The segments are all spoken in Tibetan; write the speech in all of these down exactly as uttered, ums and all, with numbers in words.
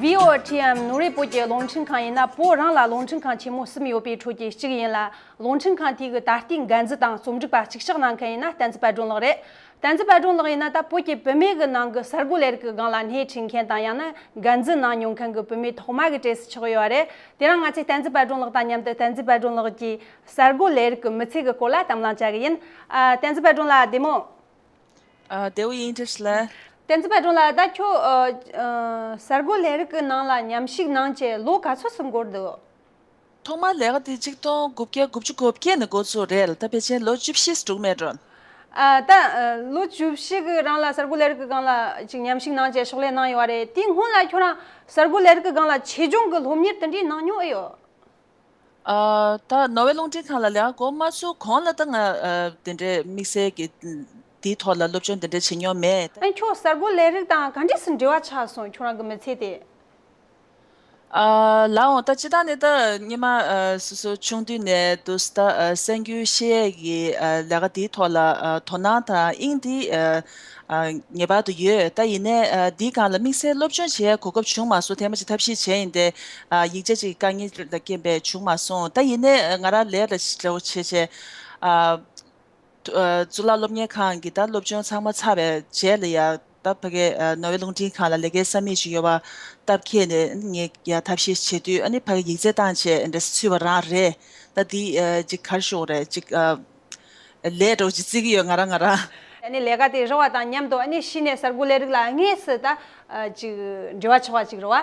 ཝི་ཨོ་ཨེ་ཊི་ཨེམ་ནོར་ཝེ་བོད་ཀྱི་རླུང་འཕྲིན་ཁང་ཡིན་ན། བོད་རང་ལ་རླུང་འཕྲིན་ཁང་ཆེན་མོ་གསུམ་ཡོད་པའི་ཁྲོད་ཀྱི་གཅིག་ཡིན་ལ། རླུང་འཕྲིན་ཁང་དེའི་གི་ད་ལྟའི་འགན་འཛིན་དང་རྩོམ་སྒྲིག་པ་གཅིག་ཆགས་གནང་མཁན་ཡིན་ན་བསྟན་འཛིན་དཔལ་སྒྲོན་ལགས་རེད། བསྟན་འཛིན་དཔལ་སྒྲོན་ལགས་ཡིན་ན་ད་བོད་ཀྱི་བུད་མེད་ཀྱི་ནང་གི་གསར་འགོད་ལས་རིགས་ཀྱི་སྒང་ལ་སྣེ་ཁྲིད་མཁན་དང་། ཡང་ན་འགན་འཛིན་གནང་མྱོང་མཁན་གྱི་བུད་མེད་ཐོག་མ་གི་གྲས་སུ་ཆགས་ཡོད་རེད། དེ་རིང་ང་ཚོས་བསྟན་འཛིན་དཔལ་སྒྲོན་ལགས་དང་མཉམ་དུ་བསྟན་འཛིན་དཔལ་སྒྲོན་ལགས་ཀྱི་གསར་འགོད་ལས་རིགས་ཀྱི་མི་ཚེ་གི་སྐོར་ལ་གཏམ་གླེང་བྱ་གི་ཡིན། ཨ། བསྟན་འཛིན་དཔལ་སྒྲོན་ལགས་བདེ་མོ། ཨ། བདེ་བོ་ཡིན། བཀྲ་ཤིས་ལགས། བསྟན་འཛིན་དཔལ་སྒྲོན་ལགས། ད་ཁྱོད་ཨ་ཨ་གསར་འགོད་ལས་རིགས་ཀྱི་ནང་ལ་མཉམ་ཞུགས་གནང་བྱས་ལོ་ག་ཚོད་ཙམ་འགོར་འདུག་ཐོག་མར་ལས་ཀ་དེ་ཆིག་སྟོང་དགུ་བརྒྱ་དགུ་བཅུ་གོ་བརྒྱད་ནས་འགོ་བཙུགས་རེད་ལ། ད་ཕལ་ཆེར་ལོ་བཅུ་བཞི་འགྲོ་གི་མེད་འགྲོ། ཨ། ད་ཨ་ལོ་བཅུ་བཞི་གི་རིང་ལ་གསར་འགོད་ལས་རིགས་ཀྱི་སྒང་ལ་ཅིག་མཉམ་ཞུགས་གནང་བྱས་ཕྱག་ལས་གནང་ཡོད་རེད། དེའི་སྔོན་ལ་ཁྱོད་རང་གསར་འགོད་ལས་རིགས་ཀྱི་སྒང་ལ་ཆེད་སྦྱོང་གི་སློབ་གཉེར་དེ་འདྲའི་གནང་མྱོང་ཨེ་ཡོད། ཨ། ད་ནོར་ཝེ་རླུང་འཕྲིན་ཁང་ལ་ལས་ཀ་འགོ་མ་ཚུགས་གོང་ལ་ད་ང་ཨ་དེ་འདྲའི་དམིགས་བསལ་གྱི་དེའི་ཐོག་ལ་སློབ་སྦྱོང་དེ་འདྲ་བྱེད་མྱོང་མེད། ཨ། ཁྱོད་གསར་འགོད་ལས་རིགས་དང་ག་འདྲས་སེ་འབྲེལ་བ་ཆགས་སོང་། ཁྱོད་རང་གི་མི་ཚེ་དེ། ཨ། ལགས་འོང་། ད་སྤྱིར་བཏང་ནས་ད་སྔོན་མ་ཨ་སོ་སོ་ཆུང་དུས་ནས་འདུག་སེ་ད་ཨ་གསར་འགྱུར་བཤད་ཡས་ཀྱི་ཨ་ལས་ཀ་དེའི་ཐོག་ལ་ཨ་དོ་སྣང་དང་དབྱིངས་འདི་ཨ་ཨ་ངེས་པར་དུ་ཡོད། ད་ཡིན་ནའི་ཨ་འདིའི་སྒང་ལ་དམིགས་བསལ་སློབ་སྦྱོང་བྱེད་ཡས་གོ་སྐབས་བྱུང་མ་སོང་། ཐེངས་མ་གཅིག་ཐབས་ཤེས་བྱས་ཡིན་ཏེ། ཨ་ཡིག་ཆ་གཅིག་དཀའ་ངལ་ལ་རྐྱེན་པས་བྱུང་མ་སོང་། ད་ཡིན་ནའི་ང་རང་ལས་ལ་འབྲེལ་བ་བྱས་བྱས་ཨ། ཨ་གཙུག་ལག་སློབ་གཉེར་ཁང་གི་ད་སློབ་སྦྱོང་ཚང་མ་ཚར་བའི་རྗེས་ལ་ཡ། ད་ཕ་གི་ཨ་ནོར་ཝེ་རླུང་འཕྲིན་ཁང་ལ་ལས་ཀའི་ས་མིག་ཅིག་ཡོད་པ་སྟབས་ཁེལ་ནས་ངས་ཡ་ཐབས་ཤེས་བྱེད་དུས། ཨ་ནི་ཕ་གི་ཡིག་ཚད་བཏང་བྱས་འདྲ་ཚུད་པ་རང་རེད། ད་འདི་ཨ་ཅིག་ག་རེ་ཞུ་དགོས་རེད། ཅིག་ཨ་ལས་འགྲོ་ཅིག་བརྩི་གི་ཡོད་ང་རང་ང་རང་། ཨ་ནི་ལས་ཀ་དེ་རག་པ་དང་མཉམ་དུ་ཨ་ནི་གཞི་ནས་གསར་འགོད་ལས་རིགས་ལ་དངོས་སུ་ད་ཨ་ཅིག་འབྲེལ་བ་ཆགས་པ་ཅིག་རེད་བ།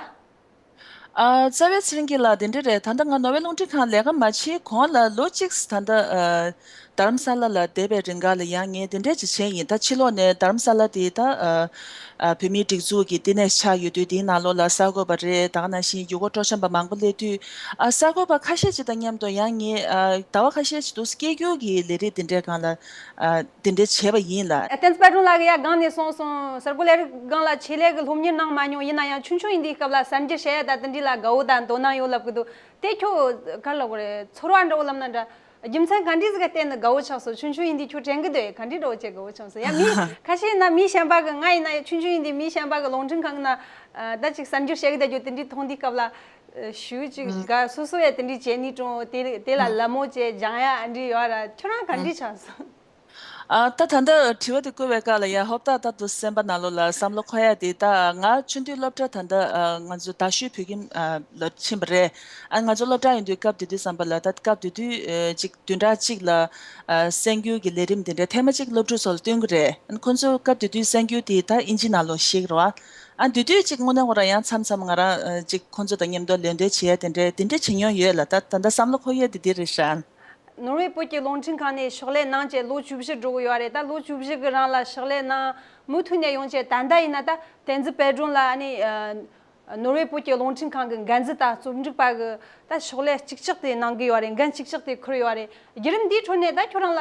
ཨ་རྩ་བའི་ཚེ་རིང་སྐྱིད་ལགས། དེ་འདྲ་རེད། ད་ལྟ་ང་ནོར་ཝེ་རླུང་འཕྲིན་ཁང་ལས་ཀ་མ་བྱེད་གོང་ལ་ལོ་གཅིག་ད་ལྟ་ཨ་རྡ་རམ་ས་ལ་ལ་བསྡད་པའི་རིང་ག་ལ་ཡང་ངས་དེ་འདྲ་ཅིག་བྱས་ཡིན། ད་ཕྱི་ལོགས་ནས་རྡ་རམ་ས་ལ་དེ་ད་ཨ་ཨ་བོད་མིའི་སྒྲིག་འཛུགས་ཀྱི་བསྟི་གནས་ཆགས་ཡོད་དུས། དེའི་ནང་ལོགས་ལ་གསར་འགོད་པ་རེད། ད་ག་ནང་བཞིན་ཡུལ་སྐོར་སྤྲོ་འཆམ་པ་མང་པོ་སླེབས་དུས། ཨ་གསར་འགོད་པ་ཁ་ཤས་ཅིག་དང་མཉམ་དུ་ཡང་ངས་ཨ་ཟླ་བ་ཁ་ཤས་ཅིག་འདུག་སེ་སྐད་སྒྱུར་གྱི་ལས་རིགས་དེ་འདྲའི་སྒང་ལ་ཨ་དེ་འདྲ་བྱས་པ་ཡིན་ལ། ཨ། བསྟན་འཛིན་དཔལ་སྒྲོན་ལགས་ཀྱིས་ཡ་སྒང་ནས་གསུངས་སོང་། གསར་འགོད་ལས་རིགས་སྒང་ལ་ཆེད་ལས་ཀྱི་སློབ་གཉེར་གནང་མ་མྱོང་། ཡིན་ན་ཡང་ཆུང་ཆུང་ཡིན་དུས་སྐབས་ལ་གསར་འགྱུར་བཤད་ཡ་དང་དེ་འདྲ་ལ་དགའ་བོ་དང་དོ་སྣང་ཡོད་ལབ་ཀྱི་འདུག་དེ་ཁྱོད་ག་རེ་ལབ་དགོས་རེད། ཚོར་བ་འདྲ་བོ་ལབ་ན་འདྲ། རྒྱུ་མཚན་ག་འདྲས་ཟིག་ག་བརྟེན་ནས་དགའ་བོ་ཆགས་སོང་། ཆུང་ཆུང་ཡིན་དུས་ཁྱོད་དྲན་གྱི་འདུག་ག་འདྲས་འདྲ་བོ་བྱས་དགའ་བོ་ཆགས་སོང་། ཡ་མི་ཁ་ཤས་ཡིན་ན་མི་གཞན་པ་གི། ང་ཡིན་ན་ཡང་ཆུང་ཆུང་ཡིན་དུས་མི་གཞན་པ་གི་རླུང་འཕྲིན་ཁང་ན་ཨ་ད་ཅིག་གསར་འགྱུར་བཤད་གི་བསྡད་རྒྱུ་དེ་འདྲས་མཐོང་དུས་སྐབས་ལ། ཨ་ཞུ་ཅིག་དགའ། སོ་སོ་ཡ་དེ་འདྲས་བྱས་ནས་ཀྲུང་དེ་དེ་ལ་ལད་མོ་བྱས་སྦྱང་ཡ་ཨ་འདྲས་ཡོད་ར། ཁྱོད་རང་ག་འདྲས་ཆགས་སོང་། ཨ་ད་ད་ལྟ་དྲི་བ་དེ་བཀོད་པའི་སྐབས་ལ་ཡ་ཧོབ་ཏག་ཏག་ཏུ་སེམས་པ་ནང་ལོགས་ལ་བསམ་བློ་འཁོར་ཡ་དེ། ད་ང་ཆུང་དུས་སློབ་གྲྭ་ད་ལྟ་ཨ་ང་ཚོ་རྡ་ཤོད་བོད་ཁྱིམ་ཨ་ལ་ཕྱིན་པ་རེད། ཨ་ང་ཚོ་སློབ་གྲྭ་ཡིན་དུས་སྐབས་དེ་དུས་ཙམ་པ་ལ། ད་སྐབས་དེ་དུས་ཨ་ཅིག་བདུན་ཕྲག་གཅིག་ལ་ཨ་གསར་འགྱུར་གྱི་ལས་རིམ་དེ་འདྲ་ཐེངས་མ་གཅིག་སློབ་ཕྲུག་ཚོ་ལ་སྟོན་གྱི་རེད། ཨ་ཁོ་ཚོ་སྐབས་དེ་དུས་གསར་འགྱུར་དེ་ད་ཨིན་ཇི་ནང་ལོགས་ཤེས་ཀྱི་རེད་བ། ཨ་དེ་དུས་ཅིག་དངོས་གནས་ཁོ་རང་ཡང་མཚམས་མཚམས་ང་རང་ཨ་ཅིག་ཁོ་ཚོ་དང་མཉམ་དུ་ལེན་འདོད་བྱེད་ཡ་དེ་འདྲ་དེ་འདྲ་བྱེད་མྱོང་ཡོད་ལ། ད་ད་ལྟ་བསམ་བློ་འཁོར་ཡ་དེ་དེ་རེད་ཤག་ནོར་ཝེ་བོད་ཀྱི་རླུང་འཕྲིན་ཁང་ནས་ཕྱག་ལས་གནང་བྱས་ལོ་བཅུ་བཞི་འགྲོ་གི་ཡོད་རེད། ད་ལོ་བཅུ་བཞི་གི་རིང་ལ་ཕྱག་ལས་གནང་། མུ་མཐུད་ནས་ཡོང་བྱས་ད་ལྟ་ཡིན་ན་ད་བསྟན་འཛིན་དཔལ་སྒྲོན་ལགས་ཨ་ནི་ཨ་ནོར་ཝེ་བོད་ཀྱི་རླུང་འཕྲིན་ཁང་གི་འགན་འཛིན་དང་རྩོམ་སྒྲིག་པ་གི་ད་ཕྱག་ལས་གཅིག་ལྕོགས་དེ་གནང་གི་ཡོད་རེད། འགན་གཅིག་ལྕོགས་དེ་འཁུར་ཡོད་རེད། བརྒྱུད་རིམ་འདིའི་ཁྲོད་ནས་ད་ཁྱོད་རང་ལ་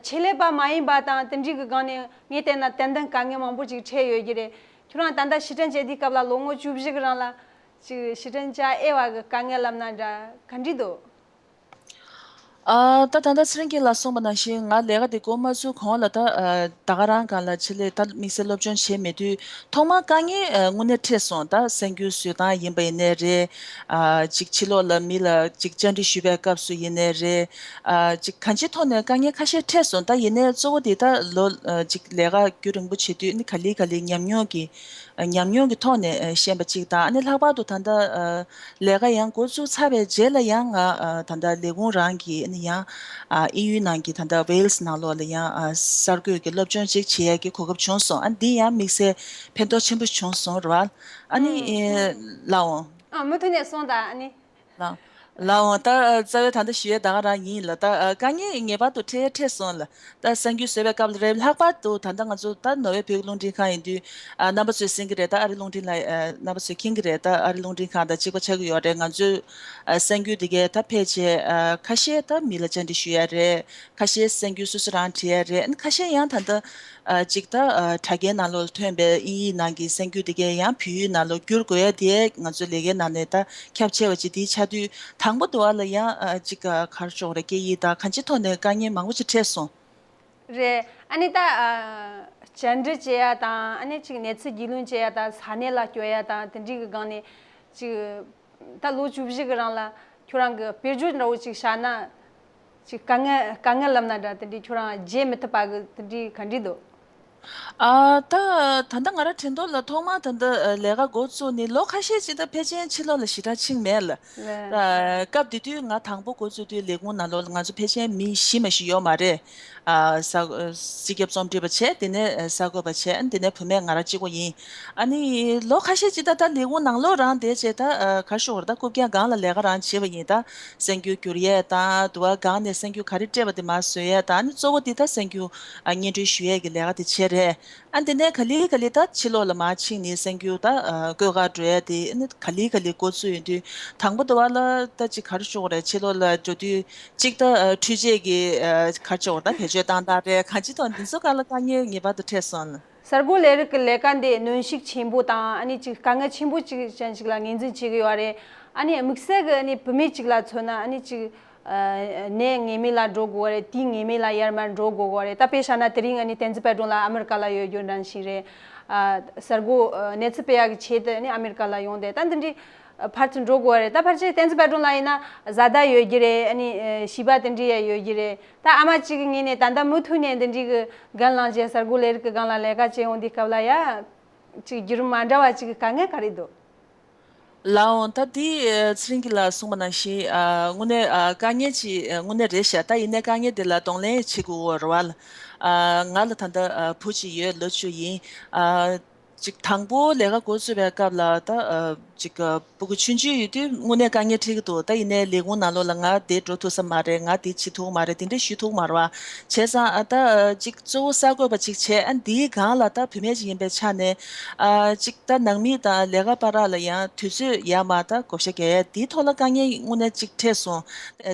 ཆེད་ལས་པ་མ་ཡིན་པ་དང་དེ་འདྲའི་གི་སྒང་ནས་ངས་བལྟས་ན་ཏན་ཏན་དཀའ་ངལ་མང་པོ་ཅིག་འཕྲད་ཡོད་ཀྱི་རེད། ཁྱོད་རང་ད་ལྟ་ཕྱིར་དྲན་བྱེད་དུས་སྐབས་ལ་ལོ་ངོ་བཅུ་བཞི་གི་རིང་ལ་ཅིག་ཕྱིར་དྲན་བྱ་ཨེ་བ་གི་དཀའ་ངལ་ལབ་ན་འདྲ། ག་འདྲ་འདུག་ཨ་ད་ད་ལྟ་ཚེ་རིང་སྐྱིད་ལགས་གསུངས་པ་ནང་བཞིན་ང་ལས་ཀ་དེ་འགོ་མ་བཙུགས་གོང་ལ་ད་ཨ་ད་ག་རང་སྒང་ལ་ཆེད་ལས་ད་དམིགས་བསལ་སློབ་སྦྱོང་བྱས་མེད་དུས་ཐོག་མར་དཀའ་ངལ་ཨ་དངོས་གནས་འཕྲད་སོང་། ད་གསར་འགྱུར་བཟོ་སྟངས་ཡིན་པ་ཡིན་ནའི་རེད། ཨ་ཅིག་ཕྱི་ལོགས་ལ་མི་ལ་ཅིག་བཅར་འདྲི་ཞུ་བའི་སྐབས་སུ་ཡིན་ནའི་རེད། ཨ་ཅིག་གང་ཅིའི་ཐོག་ནས་དཀའ་ངལ་ཁ་ཤས་འཕྲད་སོང་། ད་ཡིན་ནའི་གཙོ་བོ་དེ་ད་ལོ་ཨ་ཅིག་ལས་ཀ་རྒྱུན་རིང་པོ་བྱེད་དུས་ནི་ག་ལེ་ག་ལེ་ཉམས་མྱོང་གི་ཉམས་མྱོང་གི་ཐོག་ནས་ཤེས་པ་གཅིག་དང་། ཨ་ནི་ལྷག་པར་དུ་ད་ལྟ་ལས་ཀ་ཡང་འགོ་བཙུགས་ཚར་བའི་རྗེས་ལ་ཡང་ང་ད་ལྟ་ལས་ཁུངས་རང་གི་ཨ་ནི་ཡང་དབྱིན་ཡུལ་ནང་གི་ད་ལྟ་ཝེལ་སི་ནང་ལོགས་ལ་ཡང་གསར་འགོད་ཀྱི་སློབ་སྦྱོང་ཅིག་བྱེད་ཡས་ཀྱི་གོ་སྐབས་བྱུང་སོང་། ཨ་ནི་འདི་ཡང་དམིགས་བསལ་ཕན་ཐོགས་ཆེན་པོ་བྱུང་སོང་རེད་བ། ཨ་ནི་ལགས་འོང་། ཨ་མུ་མཐུད་ནས་གསུངས་དང་། ཨ་ནི། ལགས་ལགས་འོང་། ད་རྩ་བའི་ད་ལྟ་ཞུ་ཡས་ད་ག་རང་ཡིན་ལ། ད་དཀའ་ངལ་ངེས་པར་དུ་འཕྲད་འཕྲད་སོང་ལ། ད་གསར་འགྱུར་བཟོ་བའི་སྐབས་ལ་རེད། ལྷག་པར་དུ་ད་ལྟ་ང་ཚོ་ད་ནོར་ཝེ་བོད་ཀྱི་རླུང་འཕྲིན་ཁང་ཡིན་དུས་ཨ་རྣམ་པ་ཚོས་གསན་གྱི་རེད། ད་ཨ་རི་རླུང་འཕྲིན་ལ་ཨ་རྣམ་པ་ཚོས་མཁྱེན་གྱི་རེད། ད་ཨ་རི་རླུང་འཕྲིན་ཁང་དང་གཅིག་པ་ཆགས་ཀྱི་ཡོད་རེད། ང་ཚོའི་ཨ་གསར་འགྱུར་འདི་གའི་ད་ཕལ་ཆེར་ཨ་ཁ་ཤས་ད་མི་ལ་བཅར་འདྲི་ཞུ་ཡ་རེད། ཁ་ཤས་གསར་འགྱུར་སོ་སོ་རང་བྲིས་ཡ་རེད། ཨ་ནི་ཁ་ཤས་ཡང་ད་ལྟ་ཨ་ཅིག་ད་ཨ་དྲ་རྒྱའི་ནང་ལོགས་ལ་ཐོན་པའི་དབྱིན་ཡིག་ནང་གི་གསར་འགྱུར་དེ་གའི་ཡང་བོད་ཡིག་ནང་ལོགས་བསྒྱུར་དགོས་ཡ་དེ་ང་ཚོའི་ལས་ཀའི་ནང་ནས་ད་ཁྱབ་ཆེ་བ་ཅིག་དེ་ཆགས་དུས། དང་པོ་དུ་བ་ལ་ཡང་ཨ་ཅིག་ཨ་ག་རེ་ཞུ་དགོས་རེད། སྐད་ཡིག་དང་གང་ཅིའི་ཐོག་ནས་དཀའ་ངལ་མང་པོ་ཅིག་འཕྲད་སོང་། རེད། ཨ་ནི་ད་ཨ་བཅར་འདྲི་བྱེད་ཡ་དང་། ཨ་ནི་ཅིག་གནས་ཚུལ་རྒྱུས་ལོན་བྱེད་ཡ་དང་། ས་གནས་ལ་སྐྱོད་ཡ་དང་། དེ་འདྲའི་གི་སྒང་ནས་ ཅིག་ད་ལོ་བཅུ་བཞི་གི་རིང་ལ་ཁྱོད་རང་གི་དཔེར་བརྗོད་འདྲ་བོ་ཅིག་བྱ་ན། ཅིག་དཀའ་ངལ་དཀའ་ངལ་ལབ་ན་འདྲ། དེ་འདྲའི་ཁྱོད་རང་བརྗེད་མི་ཐུབ་པ་གི་དེ་འདྲའི་ག་འདྲ་འདུག་ཨ། ད་ད་ལྟ་ང་རང་དྲན་ཐོག་ལ་ཐོག་མར་ད་ལྟ་ལས་ཀ་འགོ་བཙུགས་ནས་ལོ་ཁ་ཤས་ཅིག་ད་ཕལ་ཆེར་ཕྱི་ལོགས་ལ་ཞེ་དྲག་ཕྱིན་མེད་ལ། ད་སྐབས་དེ་དུས་ང་དང་པོ་འགོ་བཙུགས་དུས་ལས་ཁུངས་ནང་ལོགས་ལ་ང་ཚོ་ཕལ་ཆེར་མི་བཞི་མ་ཞིག་ཡོད་མ་རེད། ཨ། ས་སྤྱི་ཁྱབ་རྩོམ་སྒྲིག་པ་བྱས། དེ་ནས་གསར་འགོད་པ་བྱས། ཨ། དེ་ནས་བུད་མེད་ང་རང་གཅིག་པོ་ཡིན། ཨ་ནི་ལོ་ཁ་ཤས་ཅིག་ད་ལྟ་ལས་ཁུངས་ནང་ལོགས་རང་བསྡད་བྱས། ད་ག་རེ་ཞུ་དགོས་རེད། ད་རྐུབ་བཀྱག་སྒང་ལ་ལས་ཀ་རང་བྱེད་པ་ཡིན། ད་གསར་འགྱུར་བསྒྱུར་ཡས་དང་། དུ་བ་སྒང་ནས་གསར་འགྱུར་ག་རེ་སྤྲད་པ་དེ་མར་བཟོ་ཡས་དང་། ཨ་ནི་གཙོ་བོ་དེ་ད་གསར་འགྱུར་སྙན་སྒྲོན་ཞུ་ཡས་ཀྱི་ལས་ཀ་དེ་བྱས་རེད། ཨ། དེ་ནས་ག་ལེ་ག་ལེ་ད་ཕྱི་ལོགས་ལ་མར་ཕྱིན་ནས་གསར་འགྱུར་ད་བཀོད་ག་འགྲོ་ཡས་དེ་ཨ་ནི་ག་ལེ་ག་ལེ་འགོ་ཚུགས་ཡོང་དུས། དང་པོ་དུ་བ་ལ་ད་ཅིག་ག་རེ་ཞུ་དགོས་རེད། ཕྱི་ལོགས་ལ་འགྲོ་དུས་གཅིག་ད་འཕྲུལ་ཆས་ཀྱི་ག་རེ་ཞུ་དགོས་རེད། ད་བེད་སྤྱོད་བཏང་སྟངས་རེད། གང་ཅིའི་ཐོག་འདི་ཚོ་སྒང་ལ་དཀའ་ངལ་ངེས་པར་དུ་འཕྲད་སོང་། གསར་འགོད་ལས་རིགས་ཀྱི་ལས་ཀ་འདི་གནོན་ཤུགས་ཆེན་པོ་དང་། ཨ་ནི་ཅིག་དཀའ་ངལ་ཆེན་པོ་ཅིག་ཅན་ཞིག་ལ་ངོས་འཛིན་བྱེད་ཀྱི་ཡོད་རེད། ཨ་ནི་དམིགས་བསལ་གྱི་ཨ་ནི་བུད་མེད་ཅིག་ལ་མཚོན་ན། ཨ་ནི་ཅིག་ཨ། གནས་ངེས་མེད་ལ་འགྲོ་དགོས་རེད། དུས་ངེས་མེད་ལ་ཡར་མར་འགྲོ་དགོས་རེད། ད་དཔེ་བཞག་ན་དེ་རིང་ཨ་ནི་བསྟན་འཛིན་དཔལ་སྒྲོན་ལགས་ཨ་མི་རི་ཀ་ལ་ཡོད་རྒྱུ་འདྲ་ཞིག་རེད། ཨ། གསར་འགོད་ཨ། གནས་ཚུལ་སྤེལ་ཡག་གི་ཆེད་དུ་ཨ་ནི་ཨ་མི་རི་ཀ་ལ་ཡོང་དེ། ད་འདི་འདྲའི་ཨ། ཕར་ཚུར་འགྲོ་དགོས་རེད། ད་ཕལ་ཆེར་བསྟན་འཛིན་དཔལ་སྒྲོན་ལགས་ཡིན་ན་བཟའ་ཟླ་ཡོད་རྒྱུ་རེད། ཨ་ནི་ཨ། བྱིས་པ་དེ་འདྲའི་ཡང་ཡོད་རྒྱུ་རེད། ད་ཨ་མ་གཅིག་གི་ངོས་ནས་ད་ལྟ་མུ་མཐུད་ནས་འདི་འདྲའི་གི་འགན་བླངས་བྱས་གསར་འགོད་ལས་རིགས་ཀྱི་སྒང་ལ་ལས་ཀ་བྱེད་ཡོང་དུས་སྐབས་ལ་ཡ། ཅིག་བརྒྱུད་རིམ་མ་འདྲ་བ་ཅིག་གི་དཀའ་ངལ་ག་རེ་འདུག་ལགས་འོང་། ད་འདི་ཚེ་རིང་སྐྱིད་ལགས་གསུངས་པ་ནང་བཞིན། ཨ། དངོས་གནས་ཨ། དཀའ་ངལ་ཅིག་ཨ། དངོས་གནས་རེད་ཤག་ད་ཡིན་ནའི་དཀའ་ངལ་འདི་ལ་གདོང་ལེན་བྱེད་དགོས་ཀྱི་ཡོད་རེད་པ། ཨ། ང་ལ་ད་ལྟ་ཨ། བུ་གཅིག་ཡོད། ལོ་བཅུ་ཡིན། ཨ། ཅིག་དང་པོ་ལས་ཀ་འགོ་བཙུགས་པའི་སྐབས་ལ་ད་ཨ། ཅིག་ཨ། སྤུ་གུ་ཆུང་ཆུང་ཡོད་དུས་དངོས་གནས་དཀའ་ངལ་འཕྲད་ཀྱི་འདུག་ད་ཡིན་ནའི་ལས་ཁུངས་ནང་ལོགས་ལ་ང་འདིར་འགྲོ་ཐུབ་ས་མ་རེད། ང་འདི་བྱེད་ཐུབ་ཀྱི་མ་རེད། དེ་འདྲ་ཞུ་ཐུབ་ཀྱི་མ་རེད་པ། བྱས་ཙང་ཨ། ད་ཨ། ཅིག་གཙོ་བོ་གསར་འགོད་པ་ཅིག་བྱས། ཨ། འདིའི་སྒང་ལ་ད་བུད་མེད་ཅིག་ཡིན་པའི་ཆ་ནས། ཨ། ཅིག་ད་ནང་མི་དང་ལས་ཀ་བར་ལ་ཡང་དུས་ཚོད་ཡར་མར་ད་བགོ་བཤའ་རྒྱག་ཡ་འདིའི་ཐོག་ལ་དཀའ་ངལ་དངོས་གནས་ཅིག་འཕྲད་སོང་།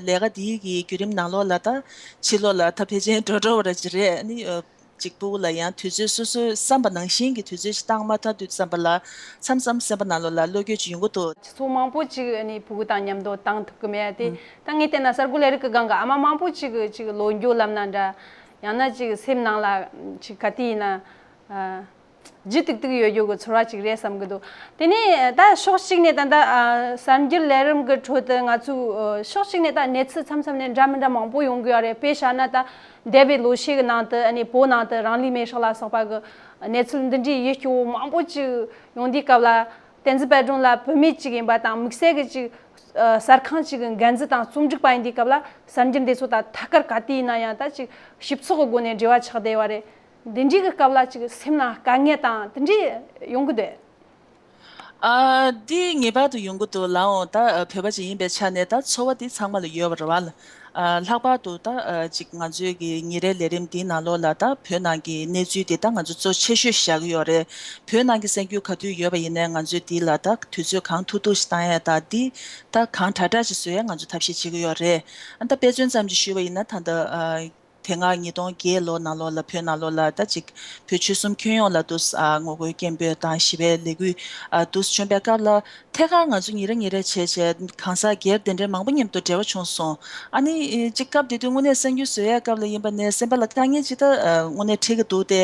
ལས་ཀ་འདིའི་གི་བརྒྱུད་རིམ་ནང་ལོགས་ལ་ད་ཕྱི་ལོགས་ལ་ད་ཕལ་ཆེར་འགྲོ་འགྲོ་བ་ར་ཅིག་རེད། ཨ་ནི་ཨ། ཅིག་སྤུ་གུ་ལ་ཡང་དུས་ཚོད་སོ་སོའི་བསམ་པ་ནང་བཞིན་གྱི་དུས་ཚོད་ཞིག་བཏང་མ་ཐུབ་དུས་ཙམ་པ་ལ་མཚམས་མཚམས་སེམས་པ་ནང་ལོགས་ལ་བློ་འགྱོད་ཅིག་ཡོང་གི་འདུག་སྤྱི་ཚོགས་མང་པོ་ཅིག་ཨ་ནི་སྤུ་གུ་དང་མཉམ་དུ་བཏང་ཐུབ་ཀྱི་མེད་དེ། ད་ངས་བལྟས་ན་གསར་འགོད་ལས་རིགས་ཀྱི་སྒང་གི་ཨ་མ་མང་པོ་ཅིག་གི་ཅིག་ལོ་འགྱོད་ལབ་ན་འདྲ། ཡང་ན་ཅིག་སེམས་ནང་ལ་ཅིག་ག་དུས་ཡིན་ན། ཨ། ལྗིད་ཏིག་ཏིག་ཡོད་རྒྱུ་གི་ཚོར་བ་ཅིག་རེད་བསམ་གྱི་འདུག་དེ་ནས་ད་ཕྱོགས་གཅིག་ནས་ད་ལྟ་ཨ། གསར་འགྱུར་ལས་རིམ་གྱི་ཁྲོད་དུ་ང་ཚོས་ཨ། ཕྱོགས་གཅིག་ནས་ད་གནས་ཚུལ་མཚམས་མཚམས་ནས་འདྲ་མི་འདྲ་མང་པོ་ཡོང་གི་ཡོད་རེད། དཔེ་བཞག་ན་ད་འདས་པའི་ལོ་ཤས་ཀྱི་ནང་དུ་ཨ་ནི་བོད་ནང་དུ་རང་ལུས་མེར་སྲེག་ལ་སོགས་པ་གི་གནས་ཚུལ་འདི་འདྲའི་ཡིད་སྐྱོ་བོ་མང་པོ་ཅིག་ཡོང་དུས་སྐབས་ལ། བསྟན་འཛིན་དཔལ་སྒྲོན་ལགས་བུད་མེད་ཅིག་ཡིན་པ་དང་། དམིགས་བསལ་གྱི་ཅིག་ཨ། གསར་ཁང་ཅིག་གི་འགན་འཛིན་དང་རྩོམ་སྒྲིག་པ་ཡིན་དུས་སྐབས་ལ། གསར་འགྱུར་འདི་ཚོ་ད་ཐད་ཀར་ག་དུས་ཡིན་ན་ཡང་ད་ཅིག་ཞིབ་ཚགས་ཀྱི་སྒོ་ནས་འབྲེལ་བ་ཆགས་བསྡད་ཡོད་རེད། འདི་འདྲའི་གི་སྐབས་ལ་ཅིག་སེམས་ནང་དཀའ་ངལ་དང་དེ་འདྲའི་ཡོང་གི་འདུག་ཨ། འདི་ངེས་པར་དུ་ཡོང་གི་འདུག་ལགས་འོང་། ད་ཨ། བོད་པ་ཅིག་ཡིན་པའི་ཆ་ནས་ད་ཚོར་བ་འདི་ཚང་མ་ལ་ཡོད་པ་རེད་པ། ཨ། ལྷག་པར་དུ་ད་ཨ། ཅིག་ང་ཚོའི་གི་ཉིན་རེའི་ལས་རིམ་འདིའི་ནང་ལོགས་ལ་ད་བོད་ནང་གི་གནས་ཚུལ་འདི་ད་ང་ཚོ་གཙོ་ཆེ་ཤོས་བཞག་གི་ཡོད་རེད། བོད་ནང་གི་གསར་འགྱུར་ག་དུས་ཡོད་པ་ཡིན་ནའི་ང་ཚོས་འདི་ལ་ད་དུས་ཚོད་གང་ཐུབ་ཐུབ་ཞིག་བཏང་ཡས་དང་། འདི་ད་གང་དྲག་དྲག་ཅིག་བཟོ་ཡས་ང་ཚོ་ཐབས་ཤེས་བྱེད་ཀྱི་ཡོད་རེད། ཨ། ད་དཔེ་མཚོན་ཙམ་ཅིག་ཞུས་པ་ཡིན་ན། ད་ལྟ་ཨ། དེ་སྔ་ཉིས་སྟོང་བརྒྱད་ལོ་ནང་ལོགས་ལ་བོད་ནང་ལོགས་ལ་ད་ཅིག་བོད་ཆོལ་གསུམ་ཁྱོན་ཡོངས་ལ་དུ་ཨ། ངོ་རྒོལ་སྐད་འབོད་དང་ཞི་བའི་ལས་འགུལ་ཨ། དུ་བྱུང་བའི་སྐབས་ལ། ཐད་ཀར་ང་ཚོ་ཉིན་རེ་ཉིན་རེ་བྱས་བྱས་གང་ཟག་སྒེར་དེ་འདྲའི་མང་པོ་མཉམ་དུ་འབྲེལ་བ་བྱུང་སོང་། ཨ་ནི་ཅིག་སྐབས་དེ་དུས་དངོས་གནས་གསར་འགྱུར་བཟོ་ཡས་སྐབས་ལ་ཡིན་པ་ནས་སེམས་པ་ལ་དཀའ་ངལ་ཅིག་ད་ཨ། དངོས་གནས་འཕྲད་ཀྱི་འདུག་སྟེ།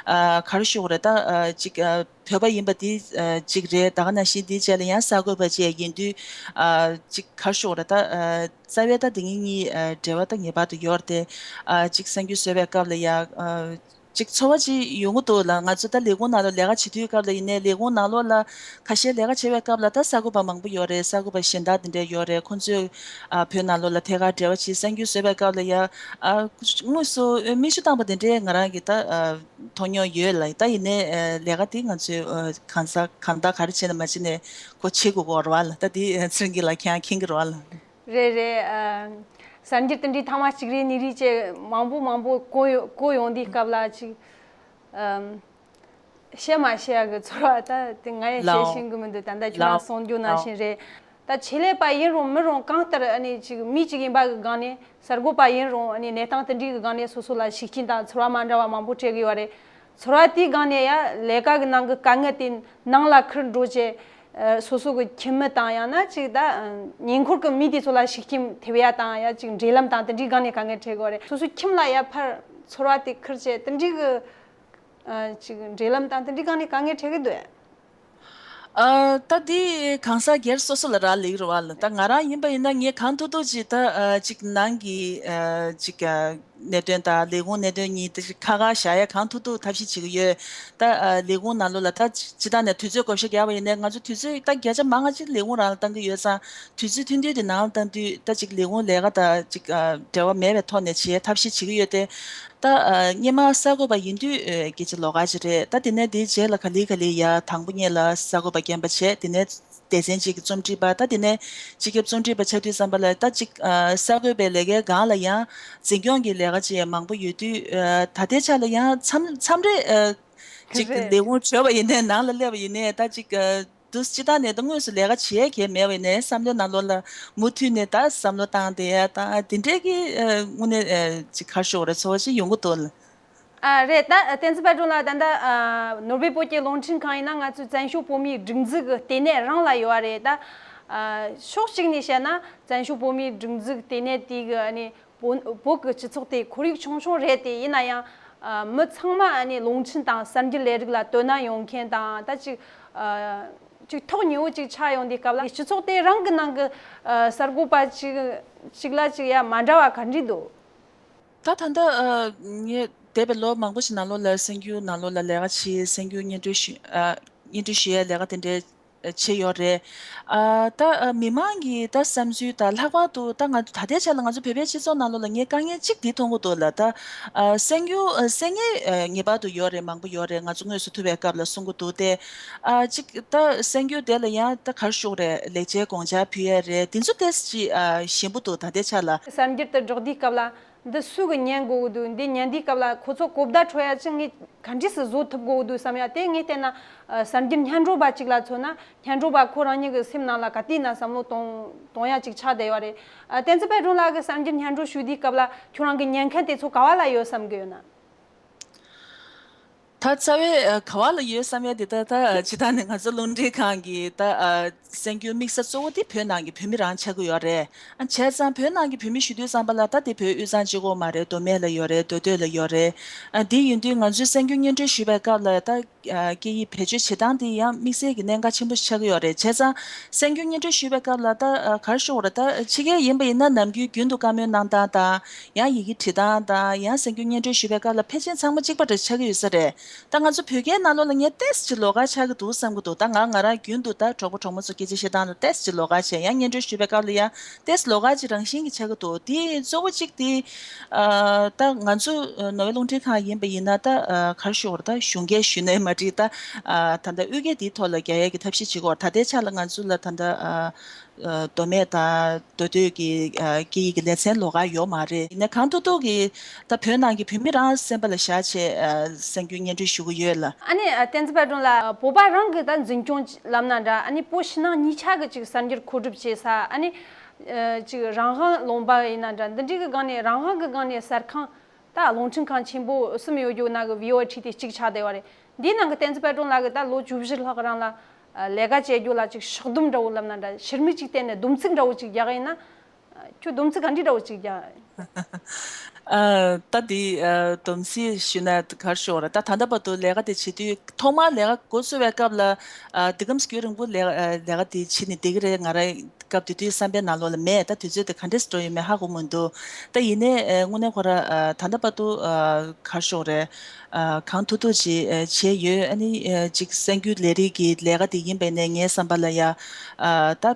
ཨ། ག་རེ་ཞུ་དགོས་རེད། ད་ཨ། ཅིག་ཨ། བོད་པ་ཡིན་པ་དེ་ཨ། གཅིག་རེད། ད་ག་ནང་བཞིན་དེའི་རྗེས་ལ་ཡང་གསར་འགོད་པ་བཅས་ཡིན་དུས། ཨ། གཅིག་ག་རེ་ཞུ་དགོས་རེད། ད་ཨ། རྩ་བའི་ད་དེ་གཉིས་གཉིས་ཨ། འབྲེལ་བ་ད་ངེས་པར་དུ་ཡོད་རེད་དེ། ཨ། གཅིག་གསར་འགྱུར་བཟོ་བའི་སྐབས་ལ་ཡང་ཨ། གཅིག་ཚོར་བ་ཅིག་ཡོང་གི་འདུག་ལ། ང་ཚོ་ད་ལས་ཁུངས་ནང་ལ་ལས་ཀ་བྱེད་དུས་སྐབས་ལ་ཡིན་ནའི་ལས་ཁུངས་ནང་ལོགས་ལ་ཁ་ཤས་ལས་ཀ་བྱེད་པའི་སྐབས་ལ་ད་གསར་འགོད་པ་མང་པོ་ཡོད་རེད། གསར་འགོད་པ་གཞན་དག་དེ་འདྲ་ཡོད་རེད། ཁོང་ཚོས་ཨ། བོད་ནང་ལོགས་ལ་ཐད་ཀར་འབྲེལ་བ་བྱེད། གསར་འགྱུར་བཟོ་བའི་སྐབས་ལ་ཡང་ཨ། དངོས་སུ་མིག་ཆུ་བཏང་པ་དེ་འདྲའི་ང་རང་གི་ད་ཨ། མཐོང་མྱོང་ཡོད་ལ། ད་ཡིན་ནའི་ཨ། ལས་ཀ་དེ་ང་ཚོས་ཨ། གང་ཟག་གང་དག་ག་རེ་བྱས་ན་མ་བྱས་ནས་ཁོ་བྱེད་དགོས་ཀྱི་ཡོད་རེད་པ་ལ། ད་དེ་ཨ། ཚེ་རིང་སྐྱིད་ལགས་ཁྱེད་རང་མཁྱེན་གྱི་རེད་པ་ལ། རེད་རེད། ཨ། གསར་འགྱུར་དེ་འདྲའི་ཐེངས་མ་གཅིག་རེ་གཉིས་རེ་བྱས་མང་པོ་མང་པོ་གོ་ཡོང་། གོ་ཡོང་དུས་སྐབས་ལ་ཅིག་ཨམ། བཤད་མ་ཤེས་ཡག་གི་ཚོར་བ་ད་དེ་ང་ཡང་བཤད་ཤེས་ཀྱི་མི་འདུག་ད་ལྟ་ཁྱོད་རང་གསུང་རྒྱུ་ནང་བཞིན་རེད། ད་ཆེད་ལས་པ་ཡིན་རུང་མིན་རུང་གང་ལྟར་ཨ་ནི་ཅིག་མི་གཅིག་ཡིན་པ་གི་སྒང་ནས། གསར་འགོད་པ་ཡིན་རུང་ཨ་ནི་གནས་སྟངས་དེ་འདྲའི་གི་སྒང་ནས་སོ་སོ་ལ་ཤུགས་རྐྱེན་དང་ཚོར་བ་མ་འདྲ་བ་མང་པོ་སྤྲད་ཀྱི་ཡོད་རེད། ཚོར་བ་དེའི་སྒང་ནས་ཡ་ལས་ཀ་གི་ནང་གི་དཀའ་ངལ་དེ་ནང་ལ་ཁུར་འགྲོ་བྱས། ཨ། སོ་སོ་གི་ཁྱིམ་མི་དང་ཡང་ན་ཅིག་ད་ཉེ་འཁོར་གི་མི་དེ་ཚོ་ལ་ཤུགས་རྐྱེན་ཐེབས་ཡ་དང་། ཡ་ཅིག་འབྲེལ་ལམ་དང་དེ་འདྲའི་སྒང་ནས་དཀའ་ངལ་འཕྲད་ཀྱི་ཡོད་རེད། སོ་སོའི་ཁྱིམ་ལ་ཡ་ཕར་ཚོར་བ་དེ་ཁུར་བྱས་དེ་འདྲའི་གི་ཨ། ཅིག་འབྲེལ་ལམ་དང་དེ་འདྲའི་སྒང་ནས་དཀའ་ངལ་འཕྲད་ཀྱི་འདུག་ཨ། ཨ་ད་འདི་གང་ཟག་སྒེར་སོ་སོ་ལ་རག་ལས་རེད་བ་ལ། ད་ང་རང་ཡིན་པ་ཡིན་ན་ངས་གང་ཐུབ་ཐུབ་ཅིག་ད་ཨ་ཅིག་ནང་གི་ཨ་ཅིག་ཨ་གནད་དོན་དང་ལས་ཁུངས་གནད་དོན་གཉིས་དེ་ཁ་ཁ་བཞག་ཡ་གང་ཐུབ་ཐུབ་ཐབས་ཤེས་བྱེད་ཀྱི་ཡོད། ད་ཨ་ལས་ཁུངས་ནང་ལོགས་ལ་ད་སྤྱི་བཏང་ནས་དུས་ཚོད་བགོ་བཤའ་རྒྱག་པ་ཡིན་ནའི་ང་ཚོ་དུས་ཚོད་ད་བརྒྱ་ཆ་མང་ང་ཅིག་ལས་ཁུངས་རང་ལ་བཏང་གི་ཡོད་ཙང་དུས་ཚོད་ཐུང་ཐུང་དེ་ནང་ལ་བཏང་དུས་ད་ཅིག་ལས་ཁུངས་ལས་ཀ་དང་ཅིག་ཨ་འབྲེལ་བ་མེད་པའི་ཐོག་ནས་བྱེད་ཐབས་ཤེས་བྱེད་ཀྱི་ཡོད་དེ། ད་ཨ་སྔོན་མ་གསར་འགོད་པ་ཡིན་དུས་ཨ་སྐད་ཆ་ལོགས་ཀ་ཅིག་རེད། ད་དེ་ནས་དེའི་རྗེས་ལ་ག་ལེ་ག་ལེ་ཡ་དང་པོ་ཉིད་ལ་གསར་འགོད་པ་རྒན་པ་བྱས། དེ་ནས་སྡེ་ཚན་གཅིག་གི་རྩོམ་སྒྲིག་པ། ད་དེ་ནས་སྤྱི་ཁྱབ་རྩོམ་སྒྲིག་པ་ཆགས་དུས་ཙམ་པ་ལ་ད་ཅིག་ཨ་གསར་འགོད་པའི་ལས་ཀའི་སྒང་ལ་ཡང་འཛིན་སྐྱོང་གི་ལས་ཀ་ཅིག་མང་པོ་ཡོད་དུས་ཨ་ད་ལྟའི་ཆ་ལ་ཡང་མཚམས་མཚམས་རེ་ཨ་ཅིག་རེད། ལས་ཁུངས་བྲོས་པ་ཡིན་ནའི་ནང་ལ་སླེབས་པ་ཡིན་ནའི་ད་ཅིག་ཨ་དུས་སྤྱི་བཏང་ནས་ད་དངོས་སུ་ལས་ཀ་བྱེད་མཁན་མེད་པ་ཡིན་ནའི་བསམ་བློའི་ནང་ལོགས་ལ་མུ་མཐུད་ནས་ད་བསམ་བློ་བཏང་བསྡད་ཡ་ད་དེ་འདྲའི་གི་ཨ་དངོས་གནས་ཨ་ཅིག་ག་རེ་ཞུ་དགོས་རེད། ཚོར་བ་ཅིག་ཡོང་གི་འདུག་ལ། ཨ་རེད། ད་བསྟན་འཛིན་དཔལ་སྒྲོན་ལགས། ད་ལྟ་ཨ་ནོར་བུའི་བོད་ཀྱི་རླུང་འཕྲིན་ཁང་ཡིན་ན་ང་ཚོའི་བཙན་བྱོལ་བོད་མིའི་སྒྲིག་འཛུགས་ཀྱི་ལྟེ་གནས་རང་ལ་ཡོད་རེད། ད་ཨ་ཕྱོགས་གཅིག་ནས་བཤད་ན་བཙན་བྱོལ་བོད་མིའི་སྒྲིག་འཛུགས་ལྟེ་གནས་དེ་གི་ཨ་ནི་བོད་བོད་ཀྱི་སྤྱི་ཚོགས་དེ་ཁོར་ཡུག་ཆུང་ཆུང་རེད་དེ། ཡིན་ན་ཡང་ཨ་མི་ཚང་མ་ཨ་ནི་རླུང་འཕྲིན་དང་གསར་འགྱུར་ལས་རིགས་ལ་དོ་སྣང་ཡོང་མཁན་དང་། ད་ཅིག་ཨ་ཅིག་ཐོག་ཉེ་བོ་ཅིག་ཆགས་ཡོང་དུས་སྐབས་ལ་སྤྱི་ཚོགས་དེ་རང་གི་ནང་གི་ཨ་གསར་འགོད་པ་ཅིག་ཅིག་ལ་ཅིག་ཡ་མ་འདྲ་བ་ག་འདྲ་འདུག་ད་ད་ལྟ་ཨ་ངས་འདས་པའི་ལོ་མང་པོ་ཞིག་ནང་ལོགས་ལ་གསར་འགྱུར་ནང་ལོགས་ལ་ལས་ཀ་བྱས། གསར་འགྱུར་སྙན་སྒྲོན་ཞུ་ཨ་སྙན་སྒྲོན་ཞུ་ཡའི་ལས་ཀ་དེ་འདྲའི་བྱས་ཡོད་རེད། ཨ་ད་ཨ་མི་མང་གི་ད་བསམ་ཚུལ་དང་ལྷག་པར་དུ་ད་ང་ཚོ་ད་ལྟའི་ཆ་ལ་ང་ཚོ་བོད་པའི་སྤྱི་ཚོགས་ནང་ལོགས་ལ་ངས་དཀའ་ངལ་གཅིག་འདི་མཐོང་གི་འདུག་ལ། ད་ཨ་གསར་འགྱུར་ཨ་གསར་རྙིང་ཨ་ངེས་པར་དུ་ཡོད་རེད། མང་པོ་ཡོད་རེད། ང་ཚོ་དངོས་སུ་ཐུག་པའི་སྐབས་ལ་གསུང་གི་འདུག་སྟེ། ཨ་གཅིག་ད་གསར་འགྱུར་དེ་ལ་ཡང་ད་ག་རེ་ཞུ་དགོས་རེད། ལེགས་ཆའི་དགོངས་འཆར་ཕུལ་ཡས་རེད། དེ་ཚོ་ཏོག་ཙམ་ཅིག་ཨ་ཞན་པོ་འདུག་ད་ལྟའི་ཆ་ལ། གསར་འགྱུར་དེ་སྒྲོག་དུས་སྐབས་ལ་འདི་སུ་གི་ཉན་དགོས་ཀྱི་འདུག་འདི་ཉན་དུས་སྐབས་ལ་ཁོ་ཚོ་གོ་བརྡ་འཕྲོད་ཡ་ཅིག་ངས་ག་འདྲས་སེ་བཟོ་ཐུབ་དགོས་ཀྱི་འདུག་བསམ་ཡ་དེ། ངས་བལྟས་ན་ཨ་གསར་འགྱུར་སྙན་སྒྲོན་པ་ཅིག་ལ་མཚོན་ན་སྙན་སྒྲོན་པ་ཁོ་རང་ཉིད་ཀྱི་སེམས་ནང་ལ་ག་དུས་ན་བསམ་བློ་གཏོང་གཏོང་ཡ་ཅིག་ཆགས་བསྡད་ཡོད་རེད། ཨ་བསྟན་འཛིན་དཔལ་སྒྲོན་ལགས་ཀྱིས་གསར་འགྱུར་སྙན་སྒྲོན་ཞུ་དུས་སྐབས་ལ་ཁྱོད་རང་གི་ཉན་མཁན་དེ་ཚོ་ག་བ་ལ་ཡོད་བསམ་གི་ཡོད་ན། ད་རྩ་བའི་ཨ་ག་བ་ལ་ཡོད་བསམ་ཡ་དེ་ད་ད་ཨ་སྤྱི་བཏང་ནས་ང་ཚོ་རླུང་འཕྲིན་ཁང་གི་ད་ཨ་གསར་འགྱུར་དམིགས་ས་གཙོ་བོ་དེ་བོད་ནང་གི་བོད་མི་རང་ཆགས་ཀྱི་ཡོད་རེད། ཨ་བྱས་ཙང་བོད་ནང་གི་བོད་མི་ཞུ་དུས་ཙམ་པ་ལ་ད་དེ་བོད་དབུས་གཙང་གཅིག་པོ་མ་རེད། མདོ་སྨད་ལ་ཡོད་རེད། མདོ་སྟོད་ལ་ཡོད་རེད། ཨ་དེ་ཡིན་དུས་ང་ཚོས་གསར་འགྱུར་སྙན་སྒྲོན་ཞུ་བའི་སྐབས་ལ་ད་ཨ་སྐད་ཡིག་བེད་སྤྱོད་བྱེད་སྟངས་དེ་ཡང་དམིགས་བསལ་གྱི་གནད་འགག་ཆེན་པོ་ཞིག་ཆགས་ཀྱི་ཡོད་རེད། བྱས་ཙང་གསར་འགྱུར་སྙན་སྒྲོན་ཞུ་བའི་སྐབས་ལ་ད་ཨ་ག་རེ་ཞུ་དགོས་རེད། ད་ཕྱི་རྒྱལ་ཡིན་པ་ཡིན་ན་ནམ་རྒྱུན་རྒྱུན་དུ་བཀའ་མོལ་གནང་སྟངས་དང་། ཡང་ཡི་གེ་བྲིས་སྟངས་དང་། ཡང་གསར་འགྱུར་སྙན་སྒྲོན་ཞུ་བའི་སྐབས་ལ་ཕལ་ཆེར་ཚང་མ་གཅིག་པ་འདྲ་ཆགས་ཀྱི་ཡོད་ས་རེད། ད་ང་ཚོ་བོད་སྐད་ནང་ལོགས་ལ་ངས་ཏོག་ཙམ་ཅིག་ལོགས་ཀ་ཆགས་ཀྱི་འདུག་བསམ་གྱི་འདུག་ད་ང་ང་རང་རྒྱུན་དུ་ད་གྲོགས་པོ་གྲོགས་མོ་ཚོ་སྐད་ཆ་བཤད་སྟངས་ལ་ཏོག་ཙམ་ཅིག་ལོགས་ཀ་བྱས། ཡང་སྙན་སྒྲོན་ཞུ་བའི་སྐབས་ལ་ཡང་ཏོག་ཙམ་ལོགས་ཀ་ཅིག་རང་བཞིན་གྱིས་ཆགས་ཀྱི་འདུག་དེ་གཙོ་བོ་གཅིག་དེ་ཨ་ད་ང་ཚོ་ནོར་ཝེ་རླུང་འཕྲིན་ཁང་ཡིན་པ་ཡིན་ན་ད་ཨ་ག་རེ་ཞུ་དགོས་རེད། ད་གཞུང་སྐད་ཞུས་ནའི་མ་འགྲིག་ད་ཨ་ད་ལྟ་དབུས་སྐད་དེའི་ཐོག་ལ་རྒྱག་ཡས་ཀྱི་ཐབས་ཤེས་བྱེད་ཀྱི་ཡོད། ད་ལྟའི་ཆ་ལ་ང་ཚོ་ལ་ད་ལྟ་ཨ། ཨ་མདོ་སྨད་དང་མདོ་སྟོད་ཀྱི་ཨ་སྐད་ཡིག་གི་ལེ་ཚན་ལོགས་ཀ་ཡོད་མ་རེད། ཡིན་ནའི་གང་ཐུབ་ཐུབ་ཀྱིས་ད་བོད་ནང་གི་བོད་མི་རང་སེམས་པ་ལ་བཞག་བྱས་ཨ་གསར་འགྱུར་སྙན་སྒྲོན་ཞུ་གི་ཡོད་ལ། ཨ་ནི་ཨ་བསྟན་འཛིན་དཔལ་སྒྲོན་ལགས། བོད་པ་རང་གི་ད་འཛིན་སྐྱོང་ལབ་ན་འདྲ། ཨ་ནི་བོད་ཕྱི་ནང་གཉིས་ཆ་གི་ཅིག་གསར་འགྱུར་མཁོ་སྒྲུབ་བྱེད་ས། ཨ་ནི་ཨ་ཅིག་རང་དབང་ལུང་པ་ཡིན་ན་འདྲ། འདི་འདྲའི་གི་སྒང་ནས་རང་དབང་གི་སྒང་ནས་གསར་ཁང་ད་རླུང་འཕྲིན་ཁང་ཆེན་པོ་གསུམ་ཡོད་རྒྱུ་ནང་གི་བི་ཨོ་ཨེ་ཁྲིད་དེ་གཅིག་ཆགས་བསྡད་པ་རེད། འདིའི་ནང་གི་བསྟན་འཛིན་དཔལ་སྒྲོན་ལགས་ཀྱིས་ད་ལོ་བཅུ་བཞི་ལྷག་རིང་ལ་ཨ་ལས་ཀ་བྱེད་རྒྱུ་ལ་ཅིག་ཕྱོགས་བསྡོམས་འདྲ་བོ་ལབ་ན་འདྲ། ཕྱིར་མིག་ཅིག་བལྟས་ནས་སྡོམ་ཚིག་འདྲ་བོ་ཅིག་རྒྱག་ཡིན་ན། ཨ་ཁྱོད་སྡོམ་ཚིག་ག་འདྲི་འདྲ་བོ་ཅིག་རྒྱག་ཨ་ད་འདི་ཨ་སྡོམ་ཚིག་ཞུས་ན་ག་རེ་ཞུ་དགོས་རེད། ད་ད་ལྟ་བར་དུ་ལས་ཀ་དེ་བྱེད་དུས་ཐོག་མར་ལས་ཀ་འགོ་བཙུགས་པའི་སྐབས་ལ་ཨ་འདི་གམ་སྐྱོ་རིང་པོ་ལས་ཨ་ལས་ཀ་དེ་བྱེད་ནས་བསྡད་ཀྱི་རེད། ང་རང་སྐབས་དེ་དུས་བསམ་པའི་ནང་ལོགས་ལ་མེད། ད་དུས་ཚོད་དེ་ག་འདྲས་སེ་འགྲོ་ཡོད་མེད་ཧ་གོ་མི་འདུག་ད་ཡིན་ནའི་ཨ་དངོས་གནས་ཁོ་ར་ཨ་ད་ལྟ་བར་དུ་ཨ་ག་རེ་ཞུ་དགོས་རེད། ཨ་གང་ཐུབ་ཐུབ་ཅིག་ཨ་བྱས་ཡོད། ཨ་ནི་ཨ་ཅིག་གསར་འགྱུར་ལས་རིགས་ཀྱི་ལས་ཀ་དེ་ཡིན་པ་ཡིན་ནའི་ངའི་བསམ་པ་ལ་ཡ་ཨ་ད་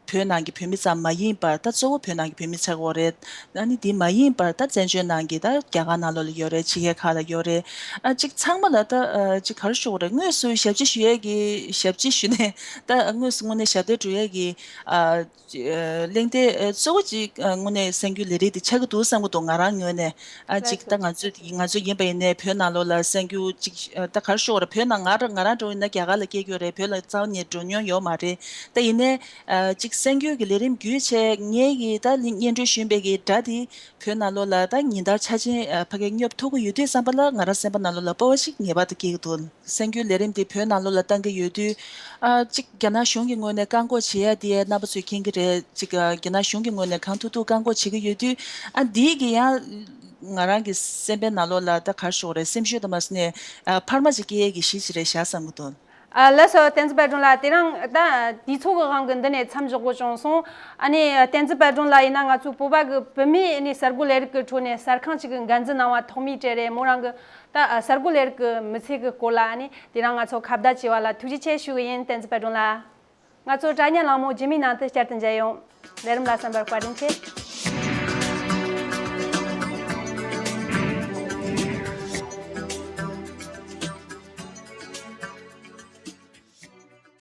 བོད་ནང་གི་བོད་མི་ཙམ་མ་ཡིན་པར། ད་གཙོ་བོ་བོད་ནང་གི་བོད་མི་ཆགས་ཀྱི་ཡོད་རེད། ཨ་ནི་དེ་མ་ཡིན་པར་ད་བཙན་བྱོལ་ནང་གི་ད་རྒྱ་གར་ནང་ལོགས་ལ་ཡོད་རེད། ཕྱི་རྒྱལ་ཁག་ལ་ཡོད་རེད། ཨ་ཅིག་ཚང་མ་ལ་ད་ཨ་ཅིག་ག་རེ་ཞུ་དགོས་རེད། དངོས་སུ་ཞབས་ཕྱི་ཞུ་ཡས་ཀྱི་ཞབས་ཕྱི་ཞུ་ནས་ད་དངོས་སུ་དངོས་གནས་ཞབས་འདེགས་སྒྲུབ་ཡས་ཀྱི་ཨ་ཅི་ཨ་གླེང་སྟེགས་ཨ་གཙོ་བོ་ཅིག་ཨ་དངོས་གནས་གསར་འགྱུར་ལས་རིགས་དེ་ཆགས་ཀྱི་འདུག་བསམ་གྱི་འདུག་ང་རང་ངོས་ནས། ཨ་ཅིག་ད་ང་ཚོ་ང་ཚོ་ཡིན་པ་ཡིན་ནའི་བོད་ནང་ལོགས་ལ་གསར་འགྱུར་ཅིག་ཨ་ད་ག་རེ་ཞུ་དགོས་རེད། བོད་ནང་ང་རང་ང་རང་འདྲ་བོ་ཡིན་ན་རྒྱ་གར་ལ་སྐྱེས་ཀྱི་ཡོད་རེད། བོད་ལ་རྩ་བ་ནས་འགྲོ་མྱོང་ཡོད་མ་རེད། ད་ཡིན་ནའི་ཨ་ཅིག་གསར་འགྱུར་གྱི་ལས་རིམ་བརྒྱུད་བྱས་ངེད་ཀྱིས་ད་སྙན་སྒྲོན་ཞུས་པའི་གི་སྒྲ་དེ་བོད་ནང་ལོགས་ལ་ད་ཉིན་ལྟར་ཆ་ཅན་ཨ་ཕ་གིར་སྙོབ་ཐུབ་ཀྱི་ཡོད་དུས་ཙམ་པ་ལ་ང་རང་སེམས་པ་ནང་ལོགས་ལ་སྤོབས་པ་ཞིག་ངེས་པར་དུ་སྐྱེ་གི་འདུག་གསར་འགྱུར་ལས་རིམ་དེ་བོད་ནང་ལོགས་ལ་བཏང་གི་ཡོད་དུས། ཨ་གཅིག་རྒྱ་ནག་གཞུང་གི་ངོས་ནས་བཀག་འགོག་བྱེད་ཡ་དེ་རྣམ་པ་ཚོས་མཁྱེན་གྱི་རེད། གཅིག་ཨ་རྒྱ་ནག་གཞུང་གི་ངོས་ནས་གང་ཐུབ་ཐུབ་བཀག་འགོག་བྱེད་ཀྱི་ཡོད་དུས། ཨ་འདིའི་གི་ཡང་ང་རང་གི་སེམས་པའི་ནང་ལོགས་ལ་ད་ག་རེ་ཞུ་དགོས་རེད། སེམས་ཤུགས་དང་མ་ཟིན་ནས་ཨ་འཕར་མ་ཅིག་སྐྱེ་ཡས་ཀྱི་གཞི་ཅིག་རེད་བཞག་བསམ་གྱི་འདུག་ཨ་ལགས་སོ། བསྟན་འཛིན་དཔལ་སྒྲོན་ལགས། དེ་རིང་ད་དུས་ཚོད་ཀྱི་དབང་གིས་འདི་ནས་མཚམས་འཇོག་དགོས་བྱུང་སོང་། ཨ་ནི་བསྟན་འཛིན་དཔལ་སྒྲོན་ལགས་ཡིན་ན་ང་ཚོའི་བོད་པ་གི་བུད་མེད་ཨ་ནི་གསར་འགོད་ལས་རིགས་ཀྱི་ཁྲོད་ནས་གསར་ཁང་ཅིག་གི་འགན་འཛིན་གནང་བ་ཐོག་མའི་གྲས་རེད། མོ་རང་གི་ད་གསར་འགོད་ལས་རིགས་ཀྱི་མི་ཚེ་གི་སྐོར་ལ་ཨ་ནི་དེ་རིང་ང་ཚོ་ཁ་བརྡ་བྱས་པ་ལ་ཐུགས་རྗེ་ཆེ་ཞུ་གི་ཡིན། བསྟན་འཛིན་དཔལ་སྒྲོན་ལགས། ང་ཚོ་དྲ་བརྙན་གླེང་མོལ་རྗེས་མའི་ནང་དུ་བསྐྱར་དུ་མཇལ་ཡོང་། ལས་རིམ་ལ་གསན་པར་བཀའ་དྲིན་ཆེ།